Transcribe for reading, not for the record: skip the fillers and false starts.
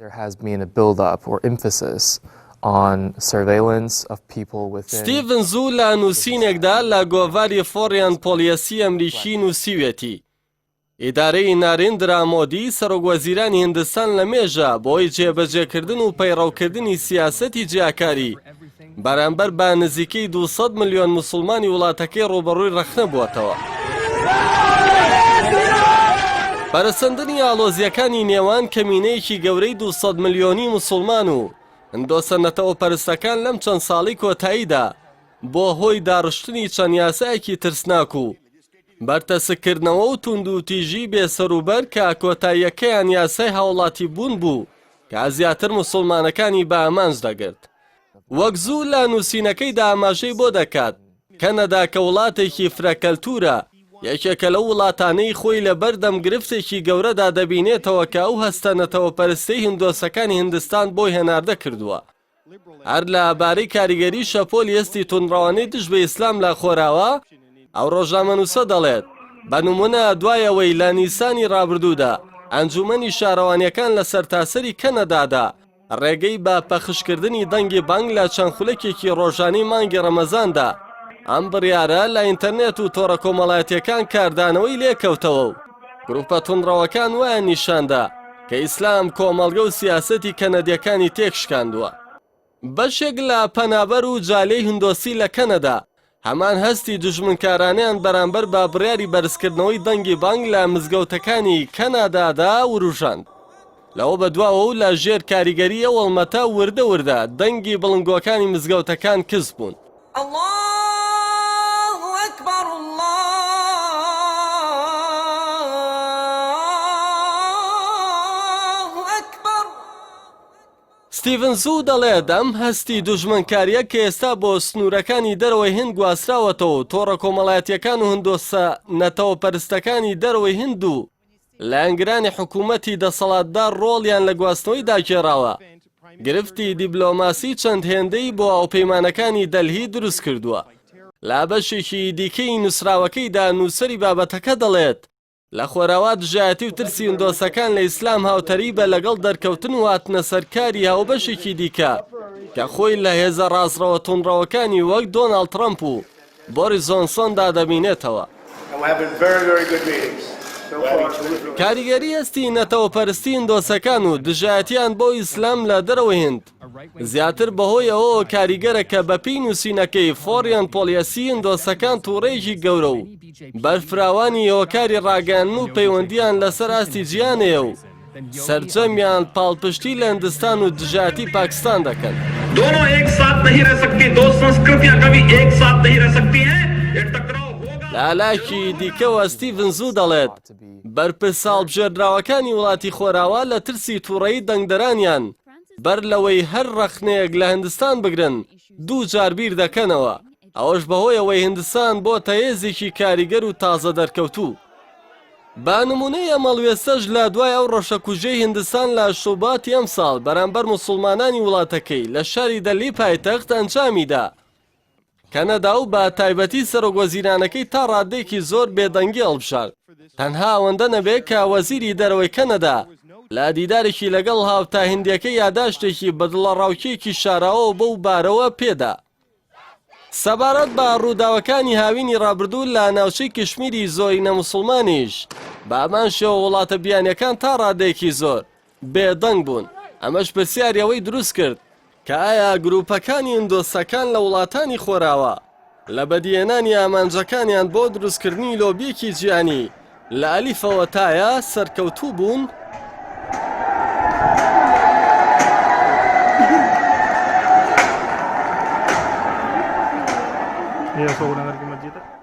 There has been a build-up or emphasis on surveillance of people within. ستیڤن زوو لە نووسینێکدا لە گۆڤاری فۆریان پۆڵیەسی ئەمریکی نووسیویەتی، ئیدارەی نارێندرا مۆدی سەرۆک وەزیرانی هیندستان لە مێژە بۆی جێبەجێکردن و پەیڕەوکردنی سیاسەتی جیاکاری بەرامبەر بە نزیکەی 200 ملیۆن موسڵمانی وڵاتەکەی ڕووبەڕووی ڕەخنە بووەتەوە. پەرەسەندنی ئاڵۆزییەکانی نێوان کەمینەیەکی گەورەی 200 ملیۆنی موسڵمان و هندۆسە نەتەوەپەرستەکان لەم چەند ساڵەی کۆتاییدا بووە هۆی داڕشتنی چەند یاسایەکی ترسناک و بەرتەسککردنەوە و توندوتیژی بێسەروبەر کە کۆتاییەکەیان یاسای هاوڵاتیبوون بوو کە زیاتر موسڵمانەکانی بە ئامانج دەگرت. وەک زوو لە نووسینەکەیدا ئاماژەی بۆ دەکات، کەنەدا کە وڵاتێکی فرە کەلتوورە، یەکێکە لەو وڵاتانەی خۆی لە بەردەم گرفتێکی گەورەدا دەبینێتەوە کە ئەو هەستە نەتەوەپەرستیەی هندۆسەکانی هندستان بۆی هەناردە کردووە. هەر لە بارەی کاریگەری شەپۆلی هەستی توندڕەوانەی دژ بە ئیسلام لە خۆراوا، ئەو ڕۆژنامەنووسە دەڵێت، بە نموونە دوای ئەوەی لە نیسانی ڕابردوودا ئەنجوومەنی شارەوانییەکان لە سەرتاسەری کەنەدادا ڕێگەی بە پەخشکردنی دەنگی بانگ لە چەند خولەکێکی ڕۆژانەی مانگی ڕەمەزاندا، ئەم بڕیارە لە ئینتەرنێت و تۆڕە کۆمەڵایەتییەکان کاردانەوەی لێکەوتەوە و گروپە توندڕەوەکان وایان نیشاندا کە ئیسلام کۆمەڵگە و سیاسەتی کەنەدییەکانی تێکشکاندووە. بەشێک لە پەنابەر و جالیەی هندۆسی لە کەنەدا هەمان هەستی دوژمنکارانەیان بەرامبەر بە بڕیاری بەرزکردنەوەی دەنگی بانگ لە مزگەوتەکانی کەنادادا وروژاند. لەوە بەدواوە و لە ژێر کاریگەری ئەو هەڵمەتە وردە وردە دەنگی بڵندگۆکانی مزگەوتەکان کز بوون. اللە اکبر اللە اکبر. ستیڤن زوو دەڵێت، ئەم هەستی دوژمنکارییە کە ئێستا بۆ سنوورەکانی دەرەوەی هند گواستراوەتەوە و تۆڕە کۆمەڵایەتییەکان و هندۆسە نەتەوەپەرستەکانی دەرەوەی هند و لایەنگرانی حکوومەتی دەسەڵاتدار ڕۆڵیان لە گواستنەوەیدا گێڕاوە، گرفتی دیبلۆماسی چەند هێندەی بۆ هاوپەیمانەکانی دەلهی دروست کردووە. لە بەشێکی دیکەی نووسراوەکەیدا نووسەری بابەتەکە دەڵێت، لە خۆراوا دژایەتی و ترسی هندۆسەکان لە ئیسلام هاوتەریبە لەگەڵ دەرکەوتن و هاتنە سەرکاری هاوبەشێکی دیکە کە خۆی لە هێزە ڕاستڕەوە توندڕەوەکانی وەک دۆناڵد ترەمپ و بۆریس جۆنسۆندا دەبینێتەوە. کاریگەری هەستی نەتەوەپەرستی هندۆسەکان و دژایەتیان بۆ ئیسلام لە دەرەوەی هند زیاتر بەهۆی ئەوەوە کاریگەرە کە بەپێی نووسینەکەی فۆریان پۆڵیەسی هندۆسەکان تووڕەیەکی گەورە و بەرفراوانی هۆکاری ڕاگەیاندن و پەیوەندییان لەسەر ئاستی جیهان هەیە و سەرجەمیان پاڵپشتی لە هندستان و دژایەتی پاکستان دەکەن. دونوں ایک ساتھ نہیں رہ سکتی دو سنسکرتیاں کبھی ایک ساتھ نہیں رہ سکتی ہیں یہ ٹکراؤ ہوگا۔ لە لایەکی دیکەوە ستیڤن زوو دەڵێت، بەرپرسە هەڵبژێردراوەکانی وڵاتی خۆراوا لە ترسی توڕەیی دەنگدەرانیان بەر لەوەی هەر ڕەخنەیەک لە هندستان بگرن دووجار بیر دەکەنەوە، ئەوەش بەهۆی ئەوەی هندستان بۆتە هێزێکی کاریگەر و تازە دەرکەوتوو. بە نموونەی ئەم هەڵوێستەش لە دوای ئەو ڕەشەکوژیەی هندستان لە شوباتی ئەمساڵ بەرامبەر موسوڵمانانی وڵاتەکەی لە شاری دەلی پایتەخت ئەنجامیدا، کەنەدا و بە تایبەتی سەرۆک وەزیرانەکەی تا ڕادەیەکی زۆر بێدەنگی هەڵبژارد، تەنها ئەوەندە نەبێت کە وەزیری دەرەوەی کەنەدا لە دیدارێکی لەگەڵ هاوتا هندیەکەی یاداشتێکی بە دڵەڕاوکێیەکی شاراوەوە بەو بارەوە پێدا. سەبارەت بە ڕووداوەکانی هاوینی ڕابردوو لە ناوچەی کشمیری زۆرینە موسڵمانیش بە هەمان شێوە وڵاتە بیانیەکان تا ڕادەیەکی زۆر بێدەنگ بوون، ئەمەش پرسیاری ئەوەی دروست کرد کە ئایا گروپەکانی هندۆسەکان لە وڵاتانی خۆراوا لە بەدیهێنانی ئامانجەکانیان بۆ دروستکردنی لۆبیەکی جیهانی لە ئەلیفەوە تایە سەرکەوتوو بوون؟ ये अशोक नगर की मस्जिद है।